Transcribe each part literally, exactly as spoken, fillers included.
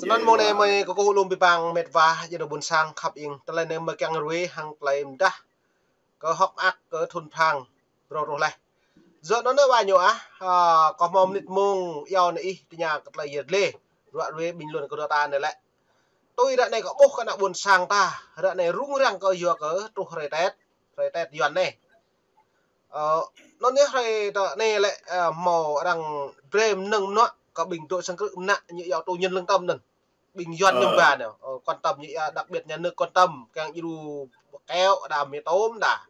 Snăn mông anei mei kkuh lŏ bi păng mĭt wa jing ƀuôn sang khăp ing. Tơlơi anei mei kiăng ruê hŏng tơlơi mdah kơ hŏk mơak kơ thŭn phrang brô truh leh. Yua anăn wa ñu ah, a, kâo mâo mnĭt mông iêu anei ih tơña kơ tơlơi yăl dliê. Ruă ruê bình luận kơ ta anei lĕ. Tui ară anei kâo ƀuh kơ ană ƀuôn sang ta, ară anei rŭng răng kơ yua kơ truh hruê Tết, hruê Tết Yuăn anei. Ơ, anăn yơh hruê ta anei lĕ, ơ, mâo arăng brei mnơ̆ng mnuă kơ ƀing dôk sang krư̆ mnă ñu iêu tù nhân lương tâm anăn. Ƀing Yuăn ñu ba anăn, ơ, quan tâm ñu iêu, đặc biệt nhà nước quan tâm, kiăng djru keo đa mì tôm đa.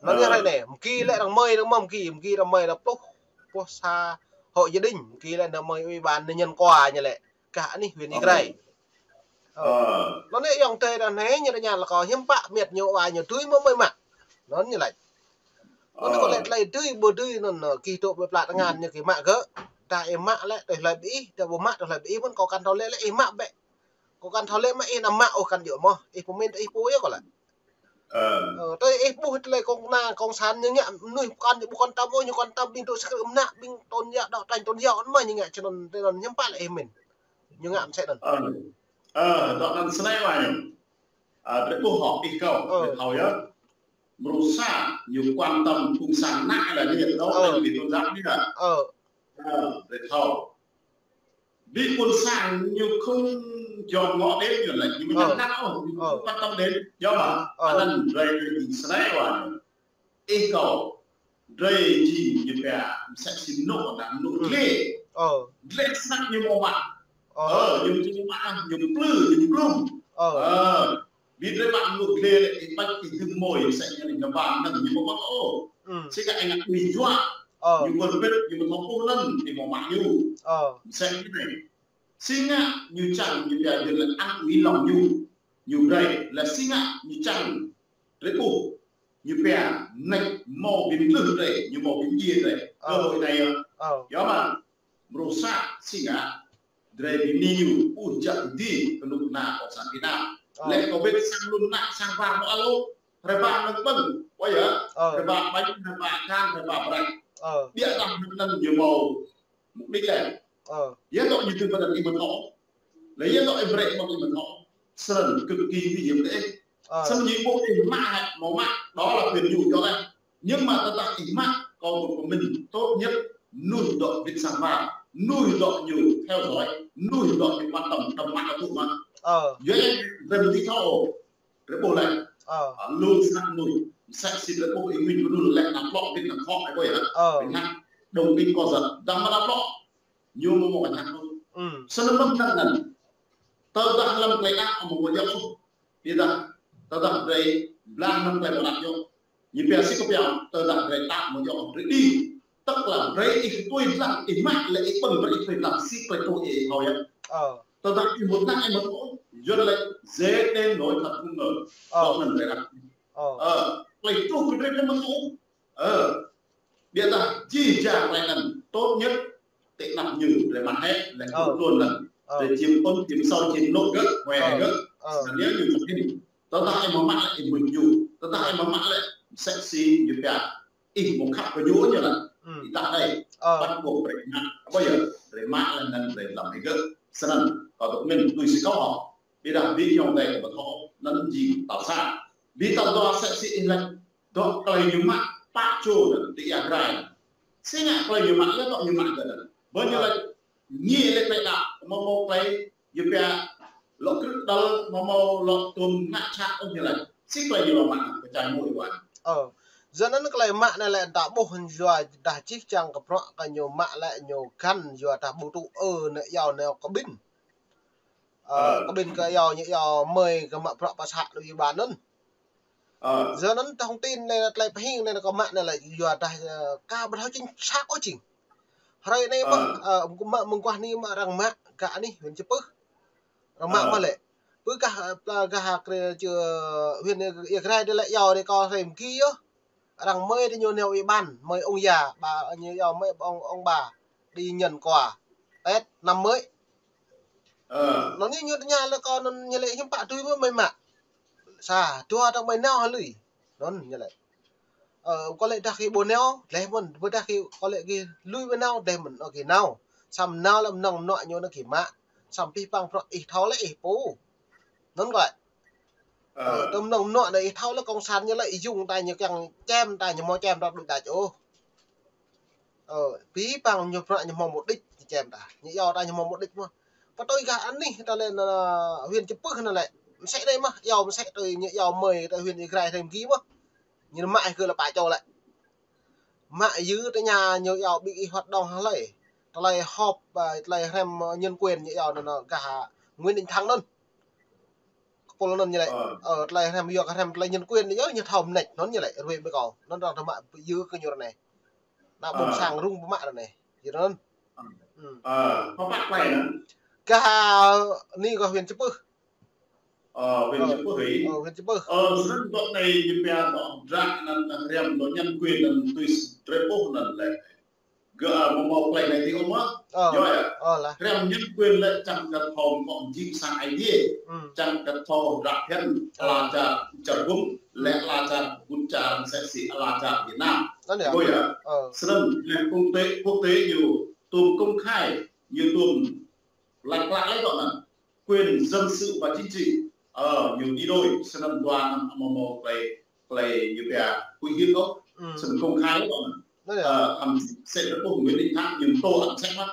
Anăn yơh hruê anei, mgi lĕ arăng mơi, arăng mâo mgi, mgi arăng mơi arăng pluh, pluh sa hộ gia đình, mgi lĕ arăng mơi ủy ban nhân dân quà ñu lĕ. Kah anih huyện Ia Grai. Ơ. Anăn yơh ayŏng adei đa anei ñu đa ñan lĕ kâo hiăm pă mĭt ñu wa ñu dưi mâo mơi mă. Anăn ñu lač. Anăn kâo lĕ tơlơi dưi ƀu dưi anăn, ơ, kih tŭ ƀơi pla tơngan ñu kih mă gơ̆. Tơdah ih mă lĕ tơlơi bi ih, tơdah ƀu mă tơlơi bi ih mơ̆n kâo kăn thâo lĕ lĕ ih mă bĕ. Kâo kăn thâo lĕ mă ih nao mă ôh kăn djŏ mơh. Ih pơmĭn ih pô yơh kâo lač. Ơ, tơdah ih ƀuh tơlơi công an, cộng sản ñu ngă mnuih kăn ƀu quan tâm ôh, ñu quan tâm ƀing dôk sang krư̆ mnă, ƀing tôn giáo, đấu tranh tôn giáo, anăn mơh ñu ngă snăn, tơdah anăn hiăm pă lĕ ih mĭn. Ñu ngă msĕ anăn. Ơ, ơ, dŏ anăn snei wa ñu. A, drei ƀuh hŏ, ih kâo, drei thâo yơh. Mrô sa, ñu quan tâm phung sang anăn lĕ ñu dôk lĕ ƀing tôn giáo ñu ngă. Ơ, drei thâo. Bi ƀuôn sang ñu không dòm ngó đến ñu lĕ, ñu mă nhăn năn ôh, ñu không quan tâm đến. Yua mơ̆, anăn drei jing snei wa ñu. Ih kâo, drei jing ñu pia msĕ si mnŭ, anăn mnŭ dliê. Dliê snăk ñu mâo mă. Ơ, ñu mâo mă, ñu mplư, ñu mplŭm. Ơ, bi drei mă mnŭ dliê lĕ, ih ƀač ih dưm môi, msĕ ñu anăn ñu ba anăn ñu mâo mă ôh. Si ngă ih ngă ƀĭ juă. Ñu wơr bĭt, ñu mâo mă ôh anăn, ih mâo mă ñu. Msĕ ñu anei. Si ngă ñu čiăng ñu pia jing lĕ ăn uỷ lòng ñu. Ñu brei lĕ si ngă ñu čiăng drei ƀuh. Ñu pia mnêč mâo bi mtlưh drei, ñu mâo bi mdjiê drei. Cơ hội anei yơh. Yua mơ̆, mrô sa si ngă drei bi mni ñu, ƀuh jăk dih knŭk kna cộng sản Việt Nam. Lĕ kơ wĭt sang lŭn nă sang war mâo alo. Hreba mnơ̆ng ƀơ̆ng, wa yơh. Hreba ƀañ, hreba kang, hreba brač. Ƀiădah mnơ̆ng anăn ñu mâo mục đích leh. Yơh dŏ ñu tui mnơ̆ng ih mă thâo. Leh yơh dŏ ih brei mnơ̆ng ih mă thâo. Snăn cực kỳ nguy hiểm đấy. Snăn ñu ƀuh ih mă hĕ, mâo mă, đó là quyền ñu cho đấy. Nhưng mà tơdah ih mă, kâo ƀuh kơ mnuih tốt nhất, mnuih dŏ wĭt sang war, mnuih dŏ ñu theo dõi, mnuih dŏ ñu quan tâm, đăm mă kơ tŭ mă. Yua anăn drei mnuih thâo. Drei ƀuh leh. Ơ. Ơ, lu snăk mnuih. Msĕ si drei ƀuh ih mĭn mnuih leh nao tlŏ wĭt nao khŏk ai ƀuh yơh. Ơ. Ih ngă đồng minh co giật. Dăm mă nao tlŏ. Ñu mâo mâo kñă ôh. Snăn mơh hnăk anăn. Tơdah hlăm klei đăo amâo mâo djŏ ôh. Ƀiădah tơdah drei blang hlăm klei mrâo djŏ. Ñu pia si kơ pia, tơdah drei đăo mâo djŏ drei đĭ. Tức là brei ih tui dlăng, ih mă leh ih ƀơ̆ng brei ih tui dlăng si klei tui ih thâo yơh. Ơ. Tơdah ih mŭt năng ih mŭt ôh, yua leh dễ đến nỗi thật không ngờ. Ơ. Dŏ anăn drei đăo. Ơ. Ơ, klei truh kơ drei drei mŭt ôh. Ơ. Ƀiădah jih jang klei anăn tốt nhất ti anăp ñu drei mă hĕ leh ơ. Tluôn anăn. Ơ. Drei čiêm ƀuôn, čiêm sâu, čiêm lŏ gơ̆, hue ơ. Gơ̆. Ơ. Snăn yơh ñu mă hĭn. Tơdah ih mâo mă leh ih mŭt ñu. Tơdah ih mâo mă leh msĕ si ñu pia. Ih mâo khăp kơ ñu ñu leh. Ih đăo anei. Ơ. Bắt buộc drei mă. Ƀuh yơh, drei mă leh anăn drei dlăm hĕ gơ̆. Snăn, kâo dôk mĭn tui si kâo hŏ. Ƀiădah bi ayŏng adei kâo ƀuh thâo, anăn jing tal sa. Bi tal dua msĕ si ih lač, dŏ klei ñu mă, pă čô anăn, ti Ia Grai. Si ngă klei ñu mă, leh dŏ ñu mă kơ anăn. Ƀơ ñu lač, ñu leh klei đăo, mâo mâo klei, ñu pia, lŏ krư̆ đăl, mâo mâo lŏ tuôm ngă čhă, ôh ñu lač. Si klei ñu lŏ mă, kơ čang mâo ih wan. Ơ, yua anăn klei mă anei leh ta ƀuh yua dah čih čiăng kơ bruă kơ ñu mă leh ñu găn yua dah ƀu tŭ ơ nĕ yua nĕ kơ ƀĭn. Ơ, kơ ƀĭn kơ yua ñu yua mơi kơ mă bruă pă sa đu ih ƀan anăn. Ơ. Yua anăn thông tin anei klei pơhing anei kơ mă anei leh yua dah, ơ, ka ƀu thâo chính xác ôh jing. Hruê anei mơh, ơ, mă mơguah anei mă arăng mă gah anih huyện Čư̆ Pưh. Arăng mă mơh leh. Pơ gah, ơ, pla gah kre čơ huyện Ia Grai dih leh yua dih kâo hrăm ki yơh. Arăng mơi diñu nao ủy ban, mơi ông già, bà, ñu yua mơi ông, ông bà đi nhận quà Tết năm mới. Ơ. Anăn ñu tơña leh kâo anăn ñu lĕ hiưm pă tui mơh mơi mă. Sa, dua dơ̆ng mơi nao hă lui. Anăn ñu lĕ. Ơ, kâo lĕ dah ki ƀu nao, dleh mơ̆n, ƀiădah ki kâo lĕ ki lui mơi nao, dleh mơ̆n, ơ ki nao. Săm nao leh mnơ̆ng mnuă ñu anăn ki mă. Săm pih păng prŏ ih thâo lĕ ih pô. Anăn klei. Ơ, tơm nŏng mnuă anei ih thâo lĕ cộng sản ñu lĕ ih jung ta ñu kiăng čem ta ñu mâo čem ta đuč đač ôh. Ơ, pih păng ñu prŏ ñu mâo mục đích ñu čem ta. Ñu yâo ta ñu mâo mục đích mơh. Pă tui gah anih ta lĕ na huyện Čư̆ Pưh anăn lĕ. Msĕ anei mơh, yâo msĕ tui ñu yâo mơi ta huyện Ia Grai hrăm gi mơh. Ñu mă ih kơ lĕ pă čô lĕ. Mă yư ta ña ñu yâo ƀĭ ih hoạt động hlei. Tlei họp, ơ, tlei hrăm, ơ, nhân quyền ñu yâo anăn, ơ, gah Nguyễn Đình Thắng anăn. Kpul anăn ñu lĕ. Ơ, tlei hrăm yua kơ hrăm tlei nhân quyền ñu, ñu thâo mnêč anăn ñu lĕ, rui ƀĭ kâo. Anăn arăng thâo mă yư kơ ñu anei. Ană ƀuôn sang rŭng ƀu mă anei. Yua anăn. Ơ, pă pă klei anăn. Gah, ni gah huyện Čư̆ Pưh. Ơ, huyện Čư̆ Pưh hĭ. Ơ, huyện Čư̆ Pưh. Ơ, snăn dŏ anei ñu pia dŏ hdră anăn hriăm dŏ nhân quyền anăn tui drei ƀuh anăn lĕ. Gơ̆, ơ, mâo mâo klei anei ti ôh mơh. Ơ. Yơh, yơh. Ơ, lah. Hriăm nhân quyền lĕ čiăng kơ thâo mkŏ mjing sang Aê Diê. Čiăng kơ thâo hdră bhiăn, ala čar čar gŭm, leh ala čar ƀuôn čar msĕ si ala čar Việt Nam. Anăn yơh. Ƀuh yơh. Ơ. Snăn leh quốc tế, quốc tế ñu tuôm công khai, ñu tuôm lač klă leh dŏ anăn. Quyền dân sự và chính trị. Ơ, ñu đi đôi, snăn dua anăn amâo mâo klei, klei ñu pia, quy hiến ôh. Snăn công khai ôh. Ơ, ăm sĕ drei ƀuh Nguyễn Đình Thắng ñu mtô ăm sĕ mơh.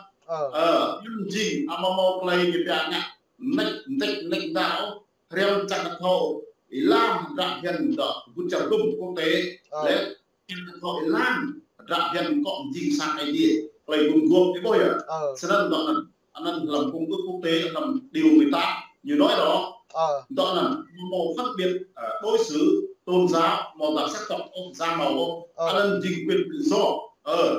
Ơ, ñu jing amâo mâo klei ñu pia ngă, mnêč, mnêč, mnêč mdah ôh. Hriăm čiăng kơ thâo, êlan hdră bhiăn dŏ, ƀuôn čar gŭm quốc tế. Ơ. Leh Čiăng kơ thâo êlan, hdră bhiăn mkŏ mjing sang Aê Diê, klei gŭm guôp ih ƀuh yơh. Ơ. Snăn dŏ anăn, anăn hlăm công ước quốc tế, hlăm điều mười tám, ñu nói đó. Ơ. Dŏ anăn, mâo phân biệt, ờ, đối xử, tôn giáo, mâo dăp sắc tộc, ôh, da màu, ôh. Ơ. Anăn jing quyền tự do. Ờ,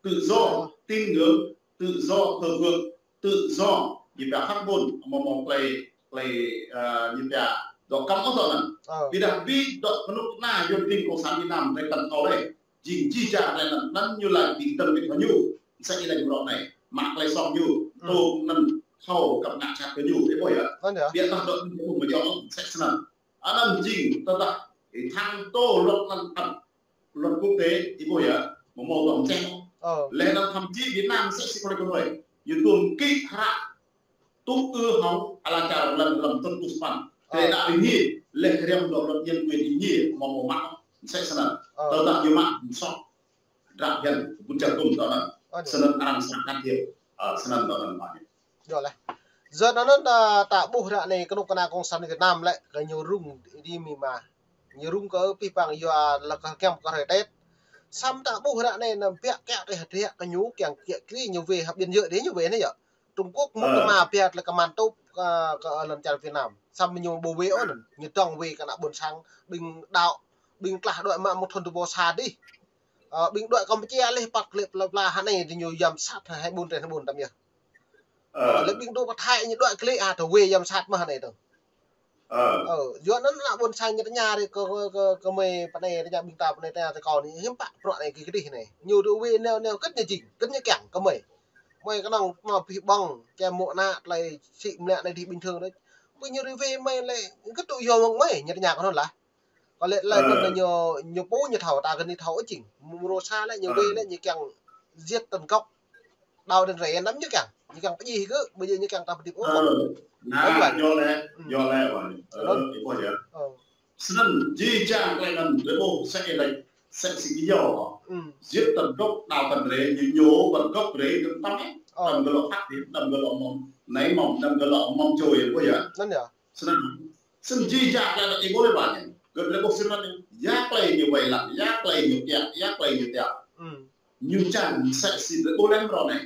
tự do, ơ, tín ngưỡng, tự do thờ phượng, tự do, ñu pia phát ngôn, mâo mâo klei, klei, ơ, ñu pia, dŏ kăm ôh dŏ anăn. Ơ. Ƀiădah bi dŏ knŭk kna yuăn klin cộng sản Việt Nam, drei kăn thâo leh. Jing jih jang leh anăn, anăn ñu lač bi kdơ̆ng bi thâo ñu, msĕ ih lač mrâo anei, mă klei soh ñu, tôm anăn thâo kăp ngă jhat kơ ñu, ih ƀuh yơh. Anăn yơh. Ƀiădah dŏ ñu mâo yơh, msĕ snăn. Anăn jing, tơdah, ih thăng tô luật anăn ăt, luật quốc tế, ih ƀuh yơh, mâo mâo dŏ mčeh. Ơ. Leh anăn thậm chí Việt Nam msĕ si klei knuih, ñu tuôm kĭ hră, tŭ ư hŏng ala čar lăn lăm tơl tŭ span. Ơ. Klei đăo ih ngiê, leh hriăm dŏ luật nhân quyền ih ngiê, mâo mâo mă, msĕ snăn. Ơ. Tơdah ñu mă, msŏ. Hdră bhiăn, ƀuôn čar gŭm dŏ anăn. Ơ, snăn arăng srăng can thiệp, ơ, snăn dŏ anăn mă. Yơh leh. Yua anăn, ơ, ta ƀuh ară anei knŭk kna cộng sản Việt Nam lĕ, kơ ñu rŭng, di mi ma. Ñu rŭng kơ pih păng yua leh kơ kiăng kơ hruê Tết. Săm ta ƀuh ară anei năm biă kiă teh hriă kơ ñu kiăng kiă kriê ñu wê ha biên giới dih ñu wê anei yơh. Trung Quốc mŭt tơ ma biă leh kơ man tŭp, ơ, kơ lăn čar Việt Nam. Săm ñu ƀu wê ôh anăn. Ñu dŏng wê kơ ană ƀuôn sang, ƀing đăo, ƀing tlah đuĕ mă mŭt thŭn dua êbâo sa dih. Ơ, ƀing đuĕ Campuchia leh păt klei pla pla hă anei diñu yăm sat hă hai ƀuôn trên hai ƀuôn tăm yơh. Ơ. Ơ, leh ƀing dôk pă Thái ñu đuĕ klei, a, thâo wê yăm sat mơh anei dơ̆ng. Ơ. Ơ, yua anăn ană ƀuôn sang ñu tơña ri kơ, kơ, kơ, kơ mơi pơ anei tơña ƀing ta pơ anei tơña tơ kâo anei, hiưm pă bruă anei kơ kdih anei. Ñu dôk wê neo neo kơt ñu jing, kơt ñu kiăng kơ mơi. Mơi knŏng, knŏng pih ƀŏng, čem mô̆ ană, tlei sĭ mlĕ anei dih bình thường đôč. Pô ñu ri wê mơi lĕ, kơt tŭ yua mơ̆ng mơi, ñu tơña kơ anăn lah. Kơ lĕ, lĕ, ơ, anăn ñu, ñu pô ñu thâo, ta kơ ni thâo jing. Mrô sa lĕ ñu wê lĕ ñu kiăng giết tận gốc. Đao đến rễ năm ñu kiăng. Ñu kiăng pơjih kơ, bây giờ ñu kiăng ta pơdip ôh. Ơ, na, yơh leh, yơh leh, wah. Ơ, ih ƀuh yơh. Ơ. Snăn, jih jang klei anăn, drei ƀuh, msĕ ih lač, msĕ si kơ yâo. Giết tận gốc, đao tận rễ, ñu ñu, tận gốc rễ, tăm tăm, ơ, tăm gơ̆ lŏ khăt, tăm gơ̆ lŏ mâo, anei mâo, tăm gơ̆ lŏ mâo čô, ih ƀuh yơh. Anăn yơh. Snăn, snăn jih jang klei anăn ih ƀuh leh ba ñu. Gơ̆ drei ƀuh snăn, ya klei ñu wai lăng, ya klei ñu tiap, ya klei ñu tiap. Ñu čiăng msĕ si drei ƀuh leh mrâo anei.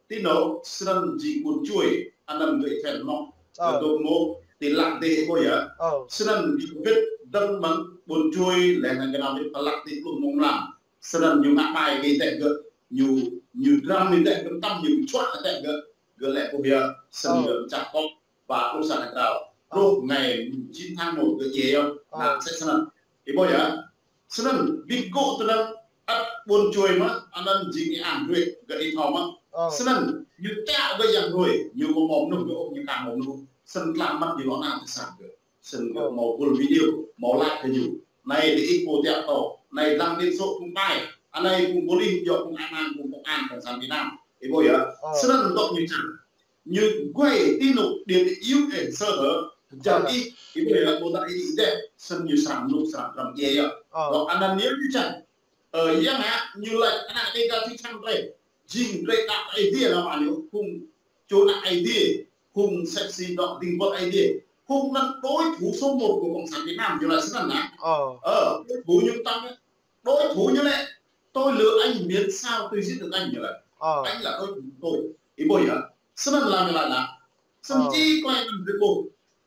Ti anôk, snăn jing ƀuôn čuê, anăn gơ̆ ih thâo mơh. Ơ. Gơ̆ dôk mâo, ti lăn dih ih ƀuh yơh. Ơ. Snăn gơ̆ wĭt dơ̆ng mơ̆ng ƀuôn čuê, leh anăn gơ̆ nao wĭt ti lăn dih pluh mông mlam. Snăn ñu ngă ƀai kơ ih tĕ gơ̆, ñu, ñu dram ih tĕ gơ̆, tăm ñu čuă ih tĕ gơ̆, gơ̆ lĕ ƀuh yơh, snăn gơ̆ čăp kŏ. Ba pluh sa hră êgao. Ơ. Pluh ngày chín tháng một gơ̆ djiê yơh. Ơ. Nă msĕ snăn. Ih ƀuh yơh. Snăn bi gŭ tinăn ăt ƀuôn čuê mơh, anăn jing ih ang hruê gơ̆ ih thâo mơh. Ơ. Snăn ñu tiap gơ̆ yang hruê, ñu mâo mâo mnuih gơ̆ ôh ñu kăn mâo mnuih. Snăn tlam măt ñu lŏ nao ti sang gơ̆. Snăn gơ̆ mâo bul video, mâo lač kơ ñu. Anei diih pô tiap tô, anei dlăng điện số phung ƀai, anei phung bôlih, djŏ phung an, phung công an, cộng sản Việt Nam. Ih ƀuh yơh. Ơ. Snăn dôk ñu čiăng. Ñu guai ti anôk điểm yếu, ơ, sơ hở. Jang ih, ih ƀuh leh, ƀuh dah ih dê, snăn ñu srăng mluk, srăng kram djiê yơh. Ơ. Dŏ anăn ñu čiăng. Ơ, yang hă, ñu lač anăn ih ka thâo čiăng drei. Jing drei đăo Aê Diê leh mă ñu, phung čô anak Aê Diê, phung msĕ si dŏ dĭng buăl Aê Diê. Phung anăn đối thủ số một của Cộng sản Việt Nam, ñu lač snăn nă. Ơ. Ơ, đối thủ ñu tăng, đối thủ ñu lĕ, tôi lừa anh miễn sao tôi giết được anh, ñu lač. Ơ. Anh là đối thủ của tôi. Ih ƀuh yơh. Snăn leh ñu lač nă. Snăn či klei anăn drei ƀuh.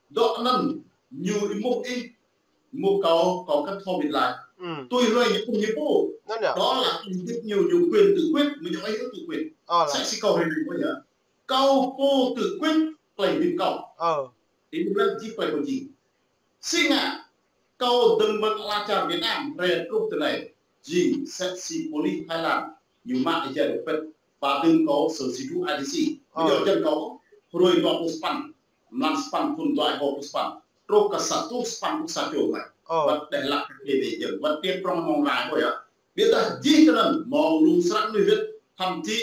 Dŏ anăn ñu êmuh ih, êmuh kâo, kâo kăn thâo wĭt lač. Tui hluê ñu ƀuh ñu pô. Anăn yơh. Đó là quyền tự quyết, ñu quyền tự quyết, mnuih ñu tự quyết. Ơ, lač. Msĕ si kâo hruê anei ƀuh yơh. Kâo pô tự quyết klei hdĭp kâo. Ơ. Ih ƀuh leh jih klei kâo jing. Si ngă, kâo dơ̆ng mơ̆ng ala čar Việt Nam, hriê truh ti anei, jing msĕ si pôlis Thái Lan, ñu mă êjai dôk pĭt, ba dơ̆ng kâo sơ si du ai di si. Ơ. Mnuih jăn kâo, hruê dua pluh sa păn, mlan sa păn thŭn dua êbâo pluh sa păn, truh kơ sa êtuh sa păn pluh sa čô mă. Ơ. Wăt đeh lak kơ kê dê jơ̆ng, wăt tiêp prŏng mơ̆ng lai ƀuh yơh. Ƀiădah jih tinăn, mâo lu snăk mnuih wĭt, thậm chí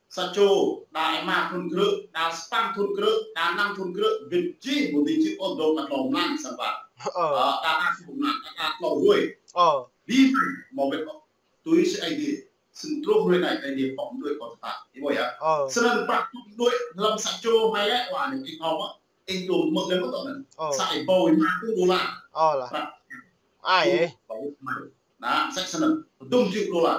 sa čô, đa êma thŭn krư̆, đa sa păn thŭn krư̆, đa năm thŭn krư̆, wĭt jih mơ̆ng ti čư̆ ôh dôk mă tlâo mlan sang wăt. Ơ. Ơ, đa đa tlâo mlan, đa đa tlâo hruê. Ơ. Bi mă mâo wĭt ôh. Tui si Aê Diê, snăn truh hruê anei Aê Diê pŏk mđuĕ kâo tơdah. Ih ƀuh yơh. Ơ. Snăn prăk pŏk mđuĕ hlăm sa čô hmei lĕ, wa, anei ih thâo mơh. Ih tuôm mơ̆ng leh mơh tŏ anăn. Ơ. Sa êbâo êma pluh đôla. Ơ, lač. Prăk. Ai, ơ. Nă, msĕ snăn. Dŭm čư̆ đôla.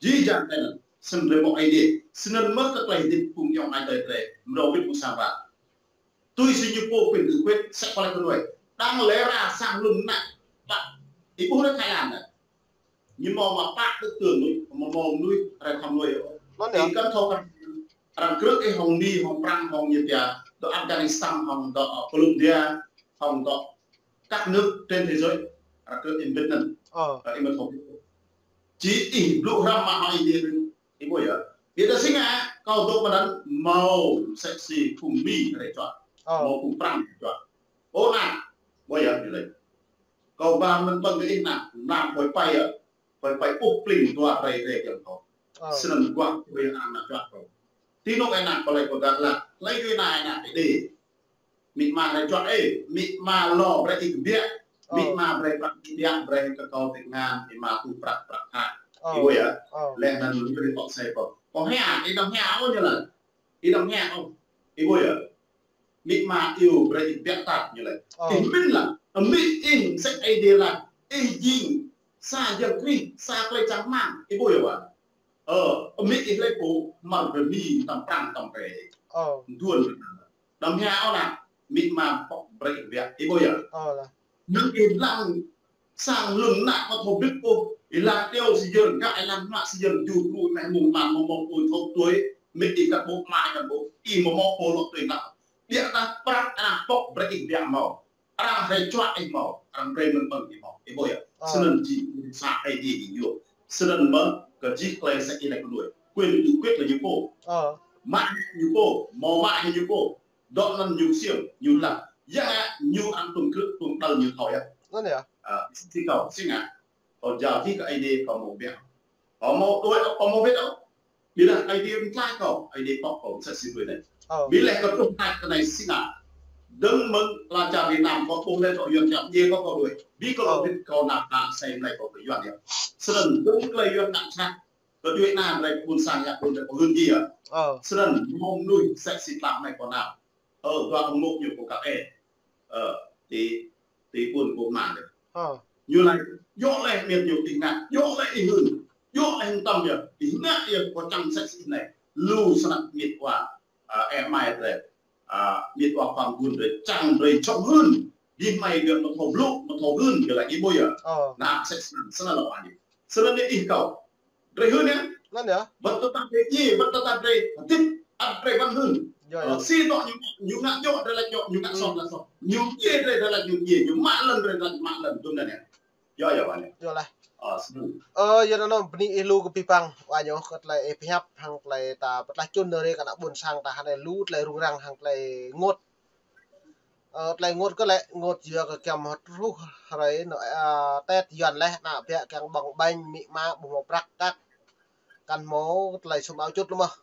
Jih jang anei anăn. Snăn drei mâo Aê Diê. Snăn mơh kơ klei hdĭp phung ayŏng adei drei. Mrâo wĭt mơ̆ng sang wăt. Tui si ñu pô quyền tự quyết, msĕ klei knuê. Đang lĕ ra sang lŭn nă. Ƀă. Ih ƀuh leh Thái Lan nă. Ñu mâo mă pă đối tượng lui, mâo mâo mnuih, hriê khăm lui. Anăn yơh. Ih kăn thâo kăn. Arăng krư̆ ih hŏng Mi, hŏng Prăng, hŏng ñu pia, dŏ Afghanistan, hŏng dŏ, ơ, Colombia, hŏng dŏ các nước trên thế giới. Arăng krư̆ ih mbĭt anăn. Ơ. Ơ, ih mă thâo. Či ih blŭ hrăm mă hŏng Aê Diê anăn. Ih ƀuh yơh. Ƀiădah si ngă, kâo dôk mơ̆ng anăn mâo msĕ si phung Mi hriê čuă. Ơ. Mâo phung Prăng hriê čuă. Ơ nă, ƀuh yơh, ñu lač. Kâo ba mnăn ƀơ̆ng kơ ih nă, nă ƀuh pai yơh. Ƀuh pai ƀuh pling dua rai rai jăm kâo. Ơ. Snăn guah ƀuh yơh anăn čuă kâo. Ti anôk anăn kâo lač kâo dah lač. Lač kơ nă nă ih dê. Amĭ ama hriê čuă ê, amĭ ama lŏ brei ih kbiă. Amĭ ama brei prăk ih kbiă, brei kơ kâo ti ngăn, amĭ ama tuh prăk prăk hă. Ih ƀuh yơh. Leh anăn lu brei tŏ sei kâo. Kâo hia, ih dăm hia ôh ñu lač. Ih dăm hia ôh. Ih ƀuh yơh. Amĭ ama iêu brei ih kbiă tăt ñu lač. Ih mĭn lah, amĭ ih msĕ Aê Diê lač. Ih jing sa Yang Krist, sa klei čang hmăng. Ih ƀuh yơh wa. Ơ, amĭ ih lač pô, mă brei Mi, tăm Prăng, tăm brei. Ơ. Duôn. Dăm hia ôh lah, amĭ ama pŏk brei ih kbiă, ih ƀuh yơh. Ơ lah. Năng ih dlăng sang lŭn nă mă thâo bĭt ôh, ih lăng điêu si yơr, gah ih lăng mă si yơr, ju kru neh mông man mâo mâo pô thâo tui, amĭ ih kăn ƀuh, ama ih kăn ƀuh, ih mâo mâo pô lŏ tui nă. Ƀiădah prăk anăn pŏk brei ih kbiă mâo. Arăng hriê čuă ih mâo, arăng brei mnăn ƀơ̆ng ih mâo. Ih ƀuh yơh. Ơ. Snăn jing sa Aê Diê jing yơh. Snăn mơh kơ jih klei sa ih lač knuê. Quyền tự quyết là ñu pô. Ơ. Mă ñu pô, mâo mă ñu pô. Dŏ anăn ñu ksiêm, ñu lăng. Yang ngă ñu ăn tŭng krư̆, tŭng đăl ñu thâo yơh. Anăn yơh. Ơ, si kâo, si ngă. Kâo jao jih kơ Aê Diê kâo mâo kbiă. Kâo mâo đuĕ, kâo mâo wĭt ôh. Ƀiădah Aê Diê mtlaih kâo, Aê Diê pŏk kâo msĕ si hruê anei. Ơ. Bi leh kâo truh tač kơ anei si ngă. Dơ̆ng mơ̆ng ala čar Việt Nam kâo ƀuh leh dŏ Yuăn čăp djiê kâo kâo đuĕ. Bi kâo lŏ wĭt kâo nao kơ asei mlei kâo kơ Yuăn yơh. Snăn dơ̆ng klei Yuăn ngă snăk. Kơ djuê ana drei ƀuôn sang yă ƀuôn drei kơ hưn djiê yơh. Ơ. Snăn mâo mnuih msĕ si tlam anei kâo nao. Ơ, dua kmŭk ñu kâo kăp ê. Ơ, ti, ti ƀuôn kâo mă leh. Ơ. Ñu lač, djŏ leh miêt ñu ih ngă, djŏ leh ih hưn, djŏ leh hưn tăm yơh, ih ngă yơh, kâo čiăng msĕ si anei. Lu snăk miêt wa, ơ, ê mai drei, ơ, miêt wa khua ƀuôn drei, čiăng drei čŏng hưn. Bi hmei gơ̆ mâo thâo blŭ, mâo thâo hưn, gơ̆ lač ih ƀuh yơh. Ơ. Nă, msĕ snăn, snăn lŏ anei. Snăn anei ih kâo. Drei hưn yơh. Anăn yơh. Wăt tơdah drei djiê, wăt tơdah drei hdĭp, ăt drei ƀuăn hưn. Yơh, yơh. Ơ, si dŏ ñu, ñu ngă djŏ, drei lač djŏ, ñu ngă soh, lač soh. Ñu djiê drei, drei lač ñu djiê, ñu mă lăn, drei lač mă lăn, dŭm anăn yơh. Yơh, yơh, wa anei. Yơh lah. Ơ, snăn. Ơ, yơh anăn bni ih lu kơ bi păng, wa ñu, kơ tlei ih pơhiăp, hŏng tlei ta, pơtlaih čŭn nơri kơ ană ƀuôn sang ta, hŏng anei lu tlei rŭng răng, hŏng tlei ngot. Ơ, tlei ngot kơ lĕ, ngot yua kơ kiăm hŏt ruh hrei nô, ơ, Tết Yuăn leh, ană biă kiăng ƀơ̆ng ƀañ, amĭ ama ƀu mâo prăk kăk. Kăn mâo tlei sum ao čŭt lu mơh.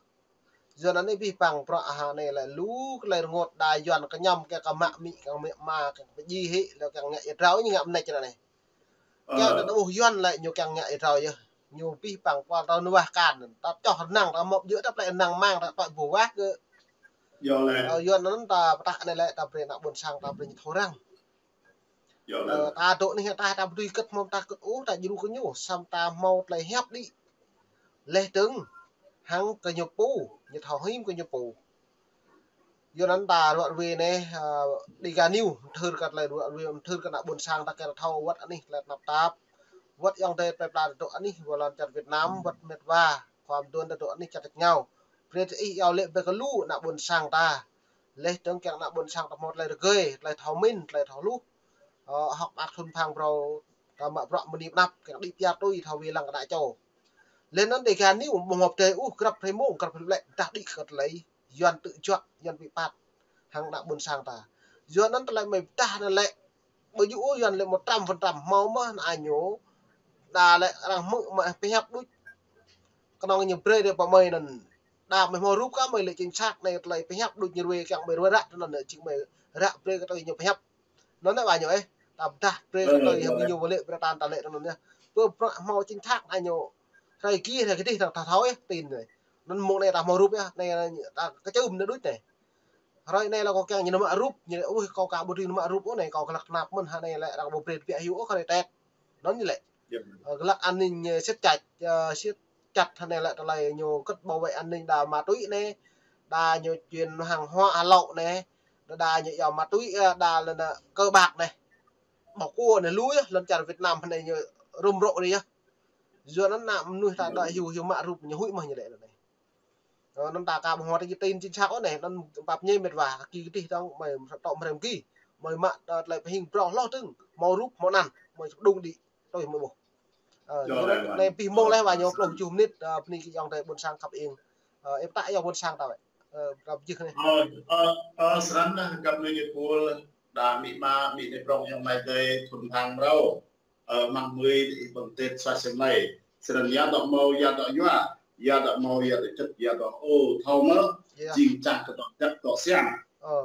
Yuăn anei bi păng prăk ha anei lĕ lu klei rngôt đa Yuăn kñăm kiăng kơ mă mĭ, kiăng mă ma, kiăng pơjing hĕ, lĕ kiăng ngă êa drao ñu ngă mnêč anei. Kiăng ta ƀuh Yuăn lĕ ñu kiăng ngă êa drao yơh. Ñu bi păng kual ta nua kan, ta čoh rnăng, ta mâo jưh ta plei rnăng mang, ta tŏ bu wah kơ. Ơ, Yuăn anăn ta ptah anei lĕ ta brei ană ƀuôn sang ta brei ñu thâo răng. Ơ, ta dôk anei ta, ta ƀu dưi kĭt mâo ta kĭt ôh, ta djru kơ ñu, săm ta mâo tlei hiăp đĭ. Leh dơ̆ng, hăng kơ ñu pô, ñu thâo hĭn kơ ñu pô. Yuăn anăn ta ruă ruê anei, ơ, Dega News, mthưr kơ tlei ruă ruê, mthưr kơ ană ƀuôn sang ta kiăng thâo wăt anih tlei tnap tap. Wăt ayŏng adei plei pla ta dôk anih, wăt lăn čar Việt Nam, wăt mĭt wa, khua mduôn ta dôk anih čar tač êngao. Brei diih iâu lĕ brei kơ lu ană ƀuôn sang ta. Leh dơ̆ng kiăng ană ƀuôn sang ta mâo tlei rơgơi, tlei thâo mĭn, tlei thâo hluh. Ơ, hŏk mơak thŭn phang brâo, ta mă bruă mni mnap, kiăng đĭ piar tui thâo wĭ lăng kơ ană čô. Leh anăn Dega News ƀu mâo pdei ôh, grăp hrei mông, grăp hrei lĕ, dah đĭ kơ tlei Yuăn tŭ juă, Yuăn bi phat hăng ană ƀuôn sang ta. Yuăn anăn tlei mei ptah anăn lĕ, ƀu djŏ ôh Yuăn lĕ một trăm phần trăm mâo mơh anăn ñu, đa lĕ arăng hmư̆ mă pơhiăp đuč. Knŏng ñu brei dê pă mei anăn. Đa mei mâo rup kơ mei lĕ chính xác anei tlei pơhiăp đuč ñu ruê kiăng mei ruê ră anăn lĕ jing mei ră brei kơ tlei ñu pơhiăp. Anăn lĕ wa ñu êh, ta ptah brei kơ tlei ñu wăt lĕ brei tan ta lĕ anăn yơh. Pơ prăk mâo chính xác anăn ñu. Hrei ki, hrei kdih ta thâo êh, tin anei. Anăn mông anei ta mâo rup yơh, anei ta kčưm anei đuč anei. Hrei anei lĕ kâo kiăng ñu mă rup, ñu lĕ, ui, kâo ka ƀu dưi mă rup ôh anei, kâo glăk tnap mơ̆n, ha anei lĕ arăng ƀu brei biă hiu ôh, hrei tet. Anăn ñu lĕ. Ơ, glăk an ninh, ơ, siết chặt, ơ, siết chặt ha anei lĕ tlei ñu kĭt bảo vệ an ninh đa ma túy anei, đa ñu chuyên hàng hóa hà lậu anei, đa đa ñu iâu ma túy, ơ, đa lĕ anăn cờ bạc anei. Ƀuh kơ anei lu yơh, lăn čar Việt Nam ha anei ñu rŭm rŏ anei yơh. Yuăn anăn ană mnuih ta đa hiu hiu mă rup ñu huĭ mơh ñu lĕ anei. Ơ, anăn ta ka ƀuh mâo tin chính xác ôh anei, anăn pap ñe mĭt wa, ki kdih dơ̆ng, mei tŏ mrem ki. Mei mă, ơ, tlei pơhing brâo hloh dơ̆ng, mâo rup, mâo anăn, mei sŭk đŭng đĭ, tui mei ƀuh. Ơ, anei bi mông leh wa ñu pluh kjuh mnĭt, ơ, bni kơ ayŏng adei ƀuôn sang khăp ing. Ơ, ih ptah ayŏng ƀuôn sang ta wĕ. Ơ, ta jih anei. Ơ, ơ, ơ, snăn, ơ, găp anei ñu pul, đa amĭ ama, amĭ anei prŏng ayŏng amai adei, thŭn thang mrâo. Ơ, măng mui ih ƀơ̆ng têt sa sem lei. Snăn ya dŏ mâo, ya dŏ yua, ya dŏ mâo, ya dŏ čăt, ya dŏ ô, thâo mơh, jing čang kơ dŏ jăk dŏ siam.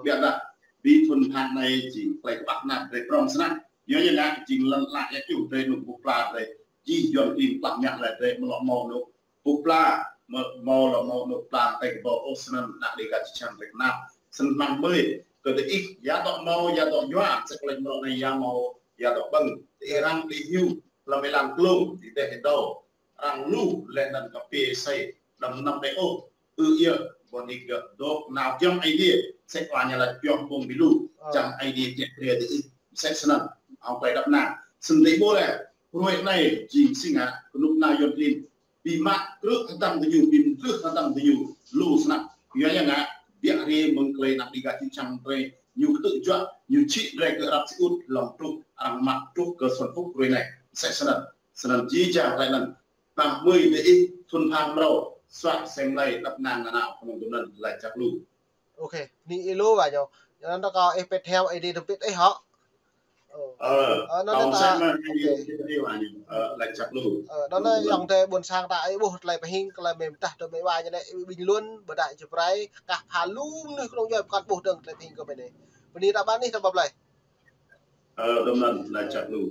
Ƀiădah, bi thŭn thang anei jing klei kƀah năn drei prŏng snăk. Yua ya ngă jing lăn ala ya čuh drei nŭk ƀuh pla drei. Jih Yuăn klin plah mă leh drei mlŏ mâo nŭk ƀuh pla, mâo, mâo lŏ mâo nŭk pla tei kơ ƀâo ôh snăn ană Dega čiăng drei knap. Snăn măng mui, kơ diih, ya dŏ mâo, ya dŏ yua, msĕ klei mrâo anei ya mâo, ya dŏ ƀơ̆ng. Diih arăng đĭ hiu, hlăm êlan klông, ti deh êdâo. Arăng lu, leh anăn kpiê asei, đăm năm đei ôh. Ư iê, ƀuh anei gơ̆ dôk nao giăm Aê Diê, msĕ wa ñu lač pioh ƀơ̆ng bi lu, giăm Aê Diê kiă kriê diih, msĕ snăn, hŏng klei êđăp ênang. Snăn diih ƀuh leh, hruê anei, jing si ngă, knŭk kna Yuăn klin, bi mă krư̆ hdơ̆ng diñu, bi mdrưh hdơ̆ng diñu, lu snăk. Yua ya ngă, biă hriê mơ̆ng klei ană Dega čih čiăng drei, ñu ktư̆ juă, ñu čhĭ drei kơ arăp siut, hlŏng truh, arăng mă truh kơ Xuân Phúc hruê anei. Msĕ snăn, snăn jih jang klei anăn. Măng mui diih thŭn thang mrâo, suaih sem lei êđăp ênang nanao knŏng dŭm anăn lač jăk lu. Ok, anei êlâo wa ñu. Anăn ta kâo ih pĕt heo ih dê dơ̆ng pĕt ih hŏ. Ơ, anăn ta, ok. Ơ, lač jăk lu. Ơ, anăn ayŏng adei ƀuôn sang ta ih ƀuh tlei pơhing, klei mei mdah dơ̆ng mei wa ñu anei, ih bình luận, ƀiădah jih prai, kah pha lu mnuih knŏng yua pơkăn ƀuh dơ̆ng tlei pơhing kơ mei anei. Bơni ta ƀăn ih ta ƀăp leh. Ơ, dŭm anăn lač jăk lu.